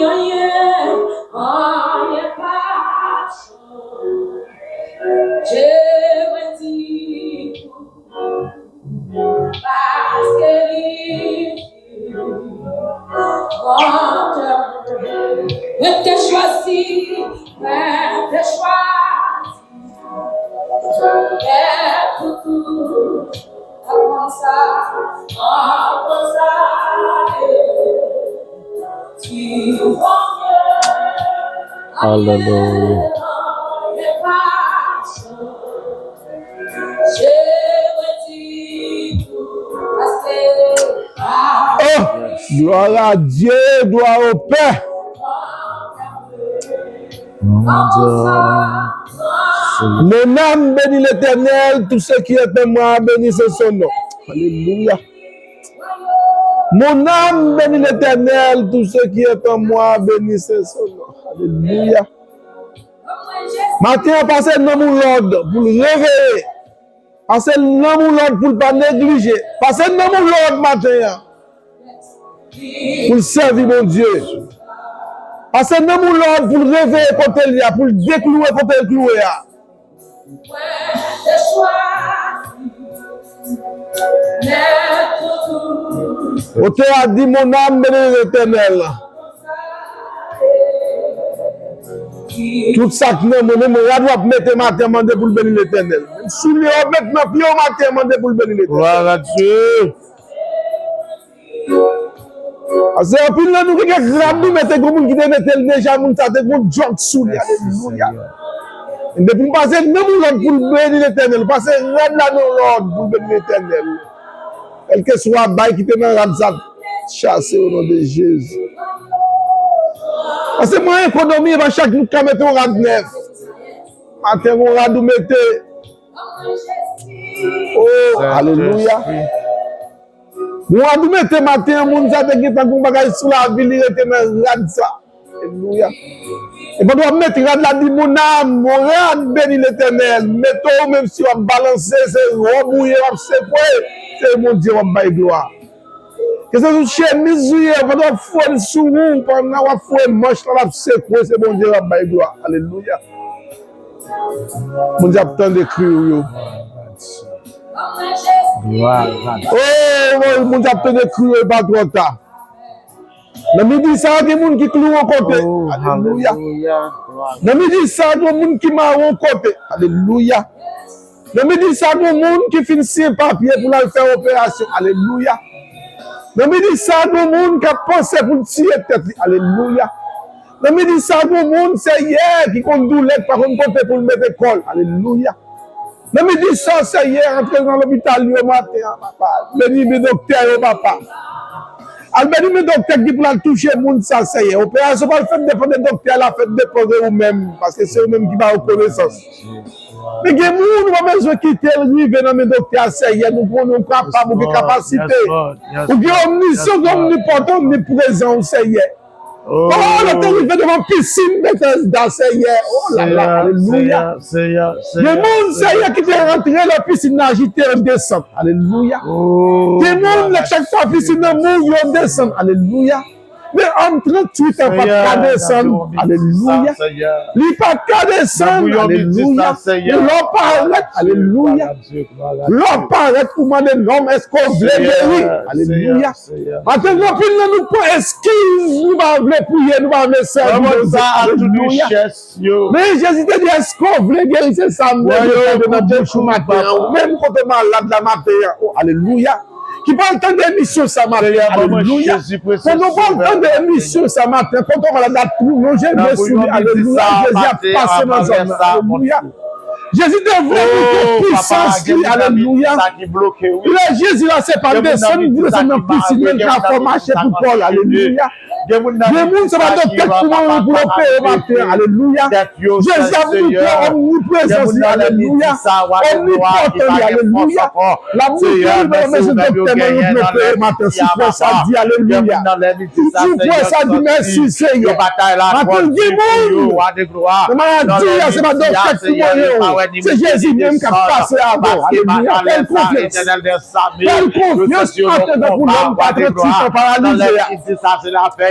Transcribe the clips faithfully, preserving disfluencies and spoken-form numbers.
Anyen, anyen pa chanje. Mwen di pou, paske li kontan. Mwen te chwazi, mwen te chwazi. Alelouya. Oh, gloire à Dieu, gloire au Père. Mon âme bénit l'Éternel, tout ce qui est en moi bénisse son nom. Alléluia. Mon âme bénit l'Éternel, tout ce qui est en moi bénisse son nom. Alléluia. Maten an, pase nanm ou lòd pou l reveye. Pase nanm ou lòd pou l pa neglije. Pase nanm ou lòd maten an pou l sèvi Bondye. Pase nanm ou lòd pou l reveye kote l ye a, pou l deklouwe kote l klouwe a. Otè a di, mon âme bénit l'Éternel. Tout sa k nan mwen, menm rad w ap mete maten an, mande pou l beni Letènèl. Menm soulye w ap met nan pye w maten an, mande pou l beni Letènèl. Gloire à Dieu. Paske anpil nan nou ki gen rad nou mete, gen moun ki te mete l deja, moun sa te gon djòk sou li. Alelouya. Depi m pase nan moun lòd pou l beni Letènèl, pase rad la nan lòd pou l beni Letènèl. Kèlkeswa bagay ki te nan rad sa, chase o non de Jezi. Paske mwen ekonomi, e pa chak jou ka mete yon rad nèf. Maten yon rad ou mete. Oh, alelouya. Yon rad ou mete maten an, moun sa te gentan gon bagay sou lavi, li rete nan rad sa. Alelouya. E pandan w ap mete rad la, di, mon âme, mon rad, bénis l'Éternel. Mete w, menm si w ap balanse, se wòb ou ye, w ap sekwe, se Bondye w ap bay glwa. Ke se sou chemiz ou ye, pandan w ap foure l sou ou, pandan w ap foure manch la, l ap sekwe, se Bondye w ap bay glwa. Alelouya. Bondye ap tande kri w yo. Gloire à Dieu. Oh, Bondye ap tande kri w, e pa twò ta. Nan midi sa a, gen moun ki klou yon kote. Oh, alelouya. Alelouya. Gloire. Nan midi sa a, gen moun ki mare yon kote. Alelouya. Nan midi sa a, gen moun ki fin siyen papye pou l al fè operasyon. Alelouya. Nan midi sa a, gen moun k ap panse pou l tiye tèt li. Alelouya. Nan midi sa a, gen moun, Seyè, ki konn doulè, ki pa konn kote pou l mete kò l. Alelouya. Nan midi sa a, Seyè, antre nan lopital yo maten an, papa. Beni men doktè yo, papa. Al beni men doktè ki pou l al touche moun sa, Seyè. Operasyon pa l fèt depann de doktè, l ap fèt depann de ou menm, paske se ou menm ki ba yo konesans. Men gen moun ou pa bezwen kite l rive nan men doktè a, Seyè. Nou konnen ou kapab, ou gen kapasite. Ou gen omnisyon, ou gen omnipòtan, omniprezan, Seyè. Oh, lè te rive devan pisin Betesda, Seyè. Oh la la, alelouya. Gen moun, Seyè, ki te rantre nan pisin nan, jete yo desann. Alelouya. Gen moun, lè chak fwa pisin nan mouri, yo desann. Alelouya. Men òm tranntuit an pa t ka desann. Alelouya. Li pa t ka desann. Alelouya. Men lè w parèt, alelouya. Lè w parèt, ou mande nonm, èske w vle geri? Alelouya. Maten, gen anpil nan nou pran eskiz, nou pa vle priye, nou pa vle sèvi Bondye. Alelouya. Men Jezi te di, èske w vle geri? Se sa m vle tande nan bouch ou maten an. Ou menm kote malad la maten an. Oh, alelouya. Ki pral tande emisyon sa maten. Alelouya. Pandan w pral tande emisyon sa maten, kote malad la, lonje men sou li. Alelouya. Jezi ap pase nan zòn nan. Alelouya. Jezi te vle montre pisans li, alelouya. Lè Jezi la, se pa desann, desann nan pisin nan, li ka fè mache pou kò l, alelouya. Gen moun se pa doktè ki pou mwen pou opere maten, alelouya. Jezi ap montre omniprezans li, alelouya. Omnipòtan li, alelouya. L ap montre li nan mezon doktè mwen pou opere maten, si frè sa di, alelouya. Ou di frè sa di mèsi, Seyè. Maten, gen moun nan maladi a, se pa doktè ki pou mwen yo. Se Jezi menm k ap pase avè w. Alelouya. Fè l konfyans. Fè l konfyans maten, tankou lòm ki tranntuit an paralize a.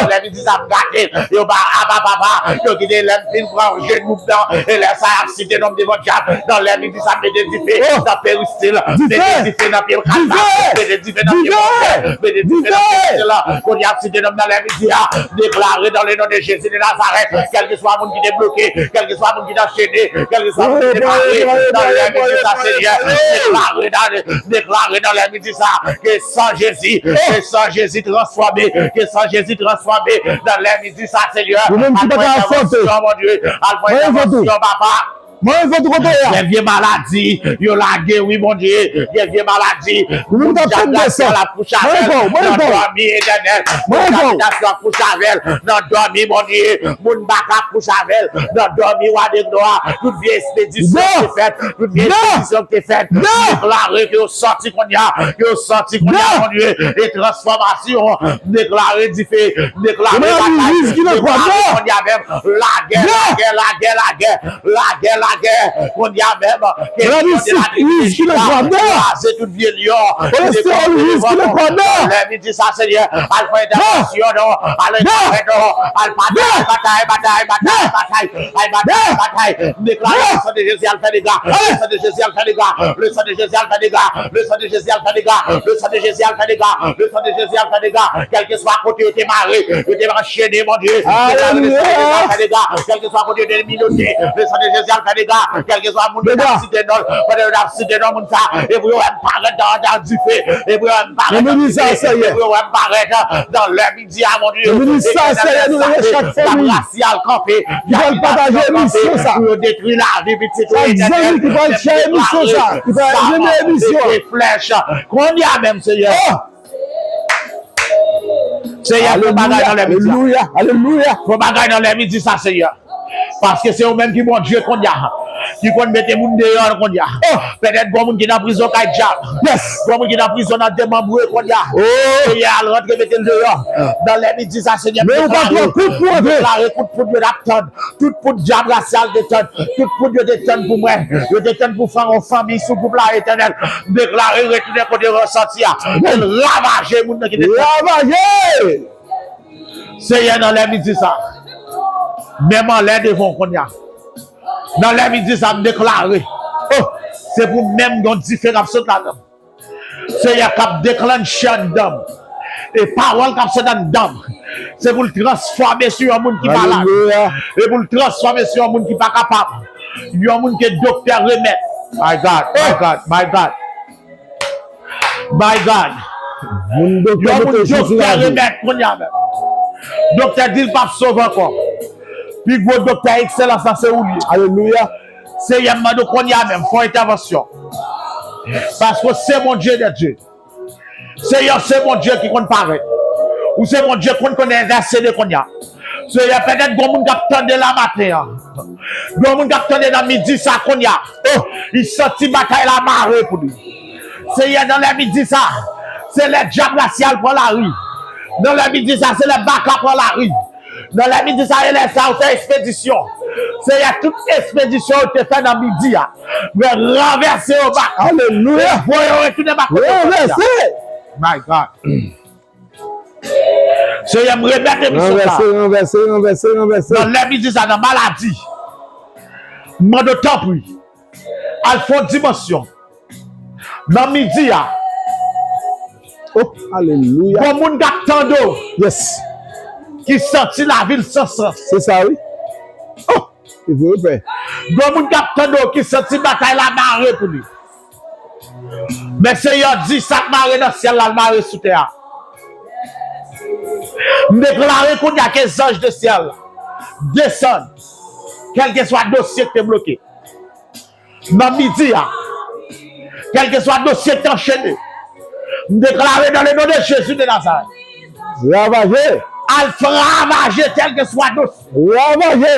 Nan lè midi sa m gade l. Yo ba apa papa. Yo kite lè m fin pran je noub nan. E lè sa y ap site non m devan dyab. Nan lè midi sa m mete dife nan peristil. Mete dife nan pye kalma. Mete dife nan pye mòchè. Mete dife nan peristil la. Kounye a ap site non m nan lè midi a. Deklare dans le nom de Jésus de Nazareth. Kèlkeswa moun ki te bloke. Kèlkeswa moun ki t anchene. Kèlkeswa moun ki te mare. Nan lè midi sa Senyè. Deklare dans le Deklare nan lè midi sa, ke san Jezi, ke san Jezi transfòme, ke san Jezi transfòme nan lè midi sa, Senyè. Al pran entèvansyon, Bondye, al pran entèvansyon, papa. Gen vye maladi, yo lage, wi, Bondye. Gen vye maladi. Moun k ap fè desè. Mwen fò, mwen fò. Nan dòmi, Etènèl. Moun k ap fè desè ap kouche avè l nan dòmi, Bondye. Moun baka ap kouche avè l nan dòmi, wa de glwa. Tout vye ekspedisyon ki te fèt, tout vye ekspedisyon ki te fèt, deklare ke yo sòti kounye a, ke yo sòti kounye a, Bondye, e transfòmasyon, deklare dife, deklare batay, deklare kounye a menm, lagè, lagè, lagè, lagè, lagè, lagè, kounye a menm, kesyon de la tribinasyon, kraze tout vye lyon ki te kanpe devan nou. Lè midi sa, Senyè, al fè entèvansyon, non, al entèvèn, non, al batay, batay, batay, batay, batay, al batay, batay. M deklare le san de Jezi al fè dega, le san de Jezi al fè dega, le san de Jezi al fè dega, le san de Jezi al fè dega, le san de Jezi al fè dega, le san de Jezi al fè dega. Kèlkeswa kote yo te mare, yo te anchene, Bondye, deklare le san de Jezi al fè dega. Kèlkeswa kote yo te minote, le san de Jezi al fè dega. Kèlkeswa moun yo t ap site non l, pandan yo t ap site non moun sa, e pou yo wè m parèt nan, nan dife, e pou yo wè m parèt nan dife, e pou yo wè m parèt nan lè midi a, Bondye, Etènèl, chape, l ap rasyal kanpe, y ap kanpe pou yo detwi lavi pitit ou, Etènèl. Menm deklare zam, mete flèch, kounye a menm, Senyè. Senyè, fè yon bagay nan lè midi a. Alelouya, alelouya. Fè yon bagay nan lè midi sa, Senyè. Paske se ou menm ki Bondye kounye a, ki konn mete moun deyò kounye a. Petèt gon moun ki nan prizon kay dyab. Gon moun ki nan prizon nan demanbre kounye a. Senyè, al rantre mete l deyò. Nan lè midi sa, Senyè, m deklare kout poud yo t ap tann. Tout poud dyab rasyal te tann, tout poud yo te tann pou mwen, yo te tann pou fanmi, sou gwoup la, Etènèl. M deklare retounen kote resòti a, e l ravaje moun nan ki te tann. Ravaje! Senyè, nan lè midi sa, menm anlè devan w kounye a, nan lè midi sa, m deklare, oh, se pou menm yon dife k ap sot ladan m. Senyè, k ap deklanche anndan m. E pawòl k ap sot anndan m, se pou l transfòme sou yon moun ki malad. E pou l transfòme sou yon moun ki pa kapab. Yon moun ke doktè remèt. My God, my God, my God. My God. Yon moun doktè remèt kounye a menm. Doktè di l p ap sove ankò. Pi gwo doktè, ekselans la se ou l ye. Alelouya. Senyè, m mande w kounye a menm, fè yon entèvansyon. Paske w se Bondye dè dye. Senyè, w se Bondye ki konn parèt. Ou se Bondye konn konn entèsede kounye a. Senyè, petèt gon moun k ap tande la maten an. Gon moun k ap tande nan midi sa kounye a. Oh, li santi batay la mare pou li. Senyè, nan lè midi sa, se lè dyab rasyal pran lari. Nan lè midi sa, se lè baka pran lari. Nan lè midi sa, e lè sa, ou fè ekspedisyon. Senyè, tout ekspedisyon yo te fè nan midi a, mwen ranvèse yo bak. Alelouya. E voye yo retounen bak kote yo soti a. Ranvèse. My God. Senyè, m remèt emisyon sa. Ranvèse, ranvèse, ranvèse, ranvèse. Nan lè midi sa, nan maladi, m mande w tanpri, al fè yon dimansyon. Nan midi a, oh, alelouya, gon moun k ap tande w, yes, ki santi lavi l san sans. Se sa, wi. Oh, se vre, wi, pè. Gon moun k ap tande w ki santi batay la mare pou li. Men Senyè di, sa k mare nan syèl la, l mare sou tè a. M deklare kounye a ke zanj de syèl desann, kèlkeswa dosye k te bloke nan midi a, kèlkeswa dosye k te anchene, m deklare dans le nom de Jésus de Nazareth, ravaje, al ravaje kèlkeswa dosye, ravaje,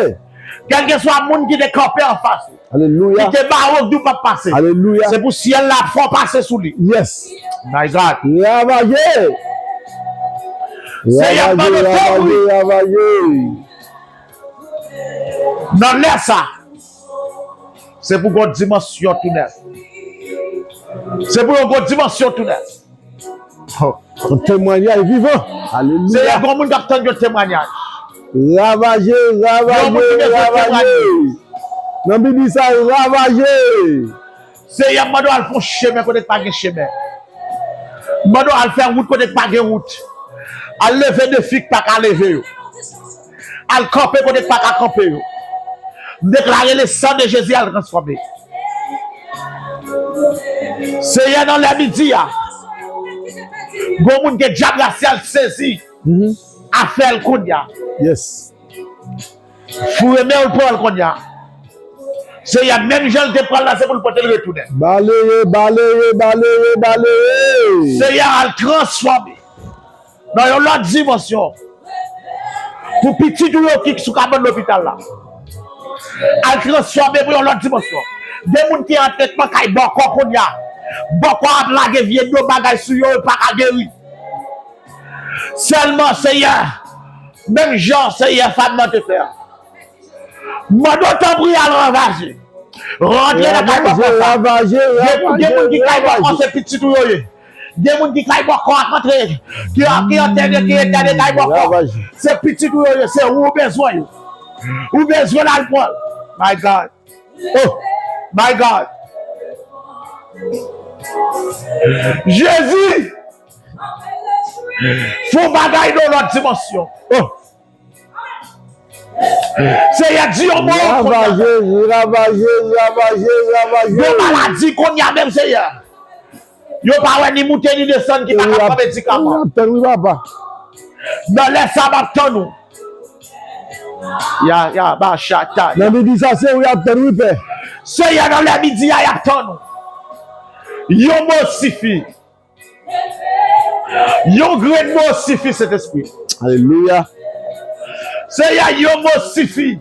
kèlkeswa moun ki te kanpe anfas ou, alelouya, ki te ba w di w p ap pase. Alelouya. Se pou syèl la fè w pase sou li. Yes. My God. Ravaje. Senyè, m mande w tanpri. Ravaje, ravaje. Nan lè sa, se pou gon dimansyon tou nèf. Se pou yon gon dimansyon tou nèf. Oh. Yon temwayaj vivan. Alelouya. Senyè, gon moun k ap tann yon temwayaj. Ravaje, ravaje, ravaje. Nan midi sa, ravaje. Senyè, m mande w al fè yon chemen kote k pa gen chemen. M mande w al fè wout kote k pa gen wout. Al leve defi k pa ka leve yo. Al kanpe kote k pa ka kanpe yo. M deklare le san de Jezi al transfòme. Senyè, nan lè midi a, gon moun ke dyab rasyal sezi afè l kounye a. Yes. Foure men w pran l kounye a. Senyè, menm jan l te pran l la, se pou l pote l retounen. Baleye, baleye, baleye, baleye. Senyè, al transfòme nan yon lòt dimansyon. Pou pitit ou yo ki sou kabann lopital la, al transfòme pou yon lòt dimansyon. De moun ki an tretman kay bòkò kounye a, bòkò ap lage vye do bagay sou yo, yo pa ka geri. Sèlman, Senyè, menm jan Senyè fanm nan te fè a, mande w tanpri al ravaje. Rantre nan kay bòkò sa. Ravaje, ravaje, ravaje. Gen, gen moun ki kay bòkò, se pitit ou yo ye. Gen moun ki kay bòkò ap antre, ki, ki antène, ki entène kay bòkò. Ravaje. Se pitit ou yo ye, se ou ou bezwen yo. Ou bezwen l al pran l. My God. Oh, my God. Jezi fè yon bagay nan lòt dimansyon. Oh. Seyè, di yon mo. Ravaje, ravaje, ravaje, ravaje. Yon maladi kounye a menm, Seyè. Yo pa wè ni moute ni desann ki pa ka pran medikaman. Wi, ap tann wi, papa. Nan lè sa, m ap tann ou. Ya, ya, ba, chata, ya. Nan midi sa, se ou y ap tann wi, Pè. Seyè, nan lè midi a, y ap tann ou. Yon mo sifi. Yon grenn mo sifi, Sentespri. Alelouya. Seyè, yon mo sifi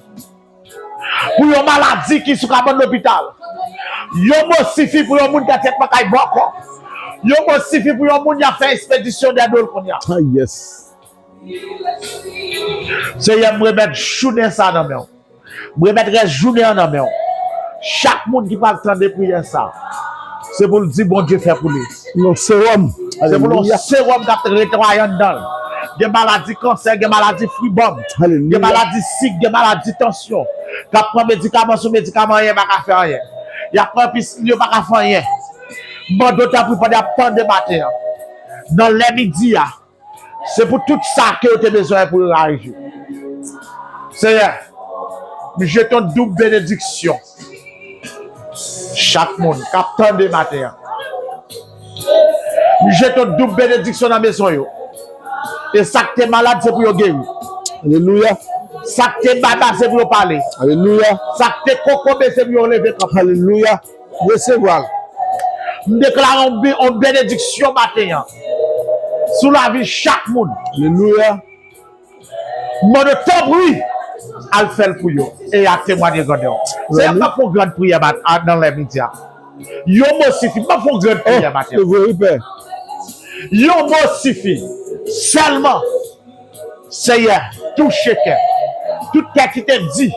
pou yon maladi ki sou kabann lopital. Yon mo sifi pou yon moun ki aktyèlman kay bòkò. Yon mo sifi pou yon moun y ap fè espedisyon dèyè do l kounye a. Ah, yes. Seyè, m remèt jounen sa nan men w. M remèt rès jounen an nan men w. Chak moun ki pral tande priyè sa, se pou l di Bondye fè pou li. Yon sewòm. Se pou l yon sewòm k ap netwaye anndan l. Gen maladi kansè, gen maladi fibwòm, gen maladi sik, gen maladi tansyon. K ap pran medikaman sou medikaman, anyen pa ka fè anyen. Y ap pran pisil, yo pa ka fè anyen. M mande w tanpri pandan y ap tande maten an. Nan lè midi a, se pou tout sa ke yo te bezwen pou yo arive. Seyè, m jete yon doub benediksyon. Chak moun k ap tande maten an, m jete yon doub benediksyon nan mezon yo. E sa k te malad, se pou yo geri. Alelouya. Sa k te baba, se pou yo pale. Alelouya. Sa k te kokobe, se pou yo leve kanpe. Alelouya. Resevwa l. M deklare yon be-, yon benediksyon maten an sou lavi chak moun. Alelouya. M mande w tanpri, al fè l pou yo e y a temwanye grandè w. Seyè, m ap fè yon grann priyè mat-, a, nan lè midi a. Yon mo sifi, m ap fè yon grann priyè maten an. Se vre, wi, Pè. Yon mo sifi sèlman. Seyè, touche kè. Tout kè ki te di,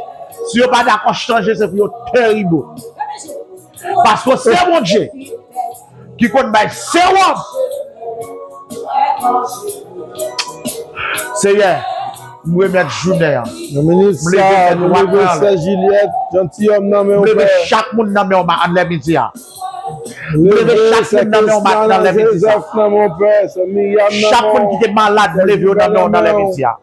si yo pa dakò chanje, se pou yo tè ribo. Paske se Bondye ki konn bay sewòm. Seyè, m remèt jounen an. Nan minit sa, nou leve Sè Jilyèt, jantiyòm nan men w, Pè. M leve chak moun nan men w anndan midi a. M leve chak moun nan men w anndan midi a. Chak moun ki te malad, m leve yo nan men w anndan midi a.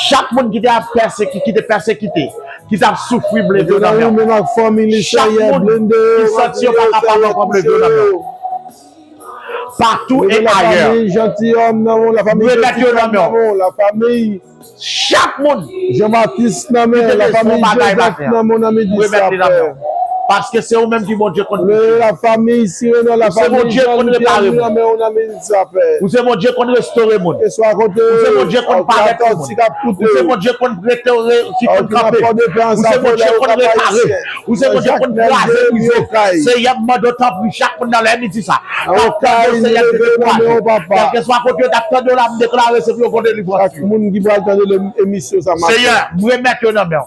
Chak moun ki te ap pèseki-, ki te pèsekite, ki t ap soufri, m leve yo nan men w. Chak moun ki santi yo pa kapab ankò, m leve yo nan men w. Patou e ayè. M remèt yo nan men w. Chak moun ki te bezwen yon bagay maten an, m remèt li nan men w. Paske se ou menm ki Bondye konn pije. Ou se Bondye konn repare moun. Ou se Bondye konn restore moun. Ou se Bondye konn parèt pou moun. Ou se Bondye konn rete, re-, ki konn kanpe. Ou se Bondye konn repare. Ou se Bondye konn kraze, brize. Seyè, m mande w tanpri, chak moun nan lè midi sa, k ap tande w, Seyè, ke te kwaze. Kèlkeswa kote yo t ap tande w la, m deklare se pou yo gon delivrans. Chak moun ki pral tande emisyon sa maten. Seyè, m remèt yo nan men w.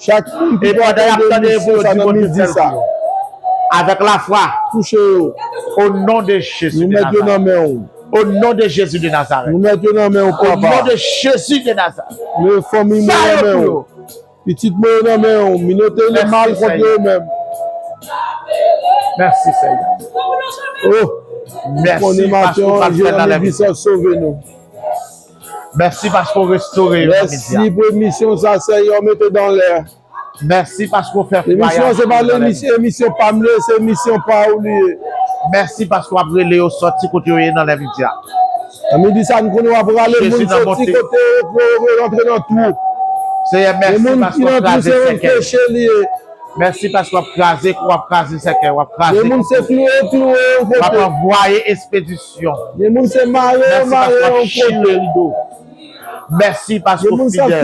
Chak moun ki pral tande emisyon sa nan midi sa. Avèk lafwa. Touche yo. O non de Jezi de Nazarèt. Nou met yo nan men w. O non de Jezi de Nazarèt. Nou met yo nan men w, papa. O non de Jezi de Nazarèt. Leve fanmi mwen nan men w. Pitit mwen yo nan men w. Minote lemal kont yo menm. Mèsi, Seyè. Oh. Mèsi paske w pral fè nan lè midi sa. Sove nou. Mèsi paske w restore yo nan midi a. Mèsi pou emisyon sa, Seyè, w mete dan lè. Mèsi paske w fè fwaye a nan lè midi a. Emisyon se pa emisyon pa m li ye, se emisyon pa ou li ye. Mèsi paske w ap rele yo sòti kote yo ye nan lè midi a. Nan midi sa, nou konnen w ap rale moun sòti kote yo pou yo rantre nan twou. Seyè, mèsi paske w ap kraze sèkèy. Mèsi paske w ap kraze, w ap kraze sèkèy, w ap kraze konplo. W ap anvwaye espedisyon. Gen moun se mare yo mare yon kote. Mèsi paske w fidèl,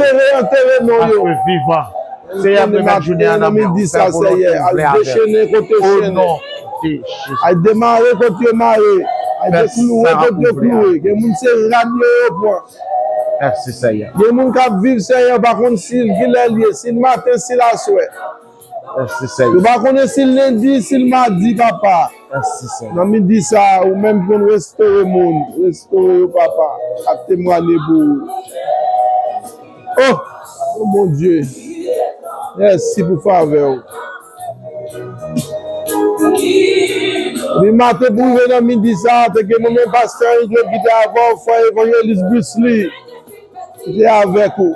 paske w vivan. Seyè, m remèt jounen an nan men w, fè volonte w vle avè m. O non de Jezi. Al demare kote yo mare. Al deklouwe kote yo klouwe. Gen moun se rad yo yo pran. Mèsi, Seyè. Gen moun k ap viv, Seyè, yo pa konn si l kilè l ye, si l maten, si l aswè. Mèsi, Senyè. Yo pa konnen si l lendi, si l madi, papa. Mèsi, Senyè. Nan midi sa, ou menm ki konn restore moun, restore yo, papa, ak temwanye pou ou. Oh, oh, Bondye, mèsi pou favè w. Depi maten pou rive nan midi sa, te gen mwen menm pastè Henry Claude ki te avè w, frè evanjelis Bruce Lee ki te avèk ou,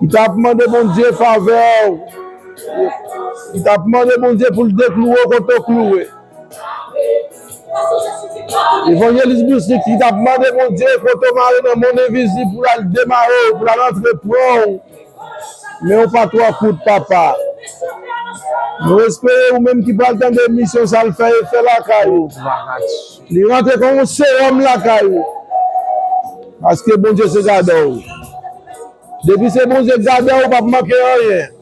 ki t ap mande Bondye favè w, ki t ap mande Bondye pou l deklouwe w kote w klouwe. Evanjelis Bruce Lee ki t ap mande Bondye kote w mare nan monn envizib pou l al demare w, pou l al antre pran w. Men w pa twò kout, papa. Nou espere ou menm ki pral tande emisyon sa, l fè efè lakay ou. Li rantre kon yon sewòm lakay ou. Paske Bondye se gadò w. Depi se Bondye k gadò w, ou p ap manke anyen.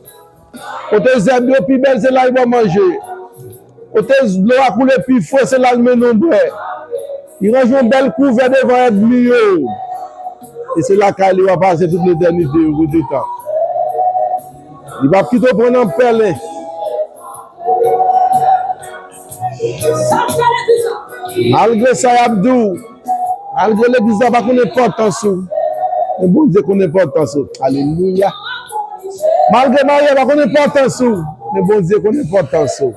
Kote zèb yo pi bèl, se la l ba w manje. Kote dlo a koule pi fre, se la l mennen w bwè. Li ranje yon bèl kouvè devan ènmi yo. E se lakay li w a pase tout letènite, ou tout tan. Li p ap kite w pran nan pèlen. Malgre sa y ap di w, malgre legliz la pa konn enpòtans ou, men Bondye konn enpòtans ou. Alelouya. Malgre maryaj pa konn enpòtans ou, men Bondye konn enpòtans ou.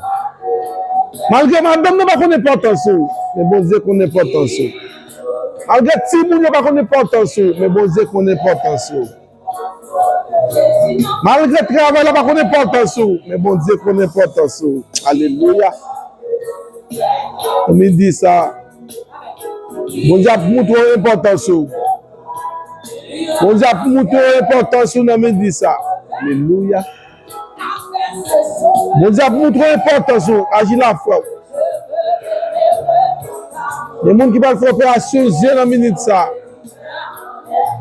Malgre madanm nan pa konn enpòtans ou, men Bondye konn enpòtans ou. Malgre timoun yo pa konn enpòtans ou, men Bondye konn enpòtans ou. Malgre travay la pa konn enpòtans ou, men Bondye konn enpòtans ou. Alelouya. Nan midi sa, Bondye ap moutre w enpòtans ou. Bondye ap moutre w enpòtans ou nan midi sa. Alelouya. Bondye ap moutre w enpòtans ou. Aji la, frè m. Gen moun ki pral fè operasyon zye nan minit sa.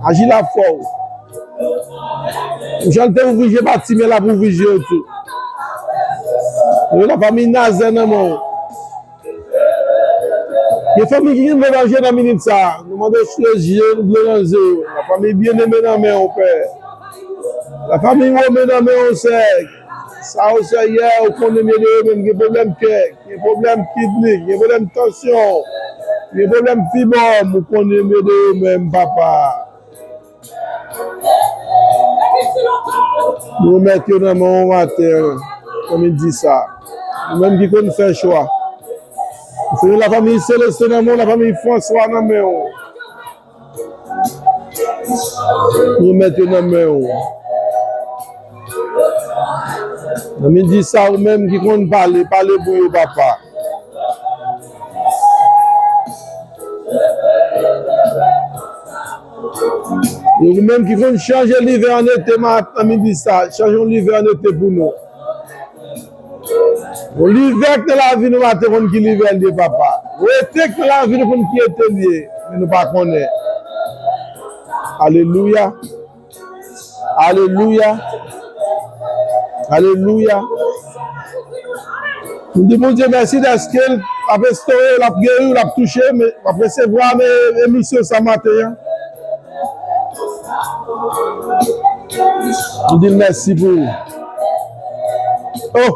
Aji la, frè m. Jan l te ouvri je Batimye, l ap ouvri je yo tou. Yo, lafanmi Nazè nan men w. Gen fanmi ki gen dlo nan je nan minit sa. Nou mande w sou je, dlo nan je yo. Lafanmi Byeneme nan men w, Pè. Lafanmi Wome nan men w, Sè. Sa yo, Seyè, ou konnen mye de yo menm gen pwoblèm kè, gen pwoblèm kidni, gen pwoblèm tansyon, gen pwoblèm fibòm, ou konnen mye de yo menm, papa. Nou remèt yo nan men w maten an, nan midi sa. Ou menm ki konn fè chwa. Ou fè lafanmi Seleste nan men w, lafanmi Franswa nan men w. Nou remèt yo nan men w. Nan midi sa, ou menm ki konn pale, pale pou yo, papa. Ou menm ki konn chanje livè an ete, ma-, nan midi sa, chanje yon livè an ete pou nou. Yon livè k nan lavi nou, pa te konn ki livè l ye, papa. Yon ete k nan lavi nou, konn ki ete l ye, men nou pa konnen. Alelouya. Alelouya. Alelouya. Nou di Bondye mèsi dèske l ap restore, l ap geri, l ap touche, men w ap resevwa men emisyon sa maten an. Nou di l mèsi pou ou. Oh!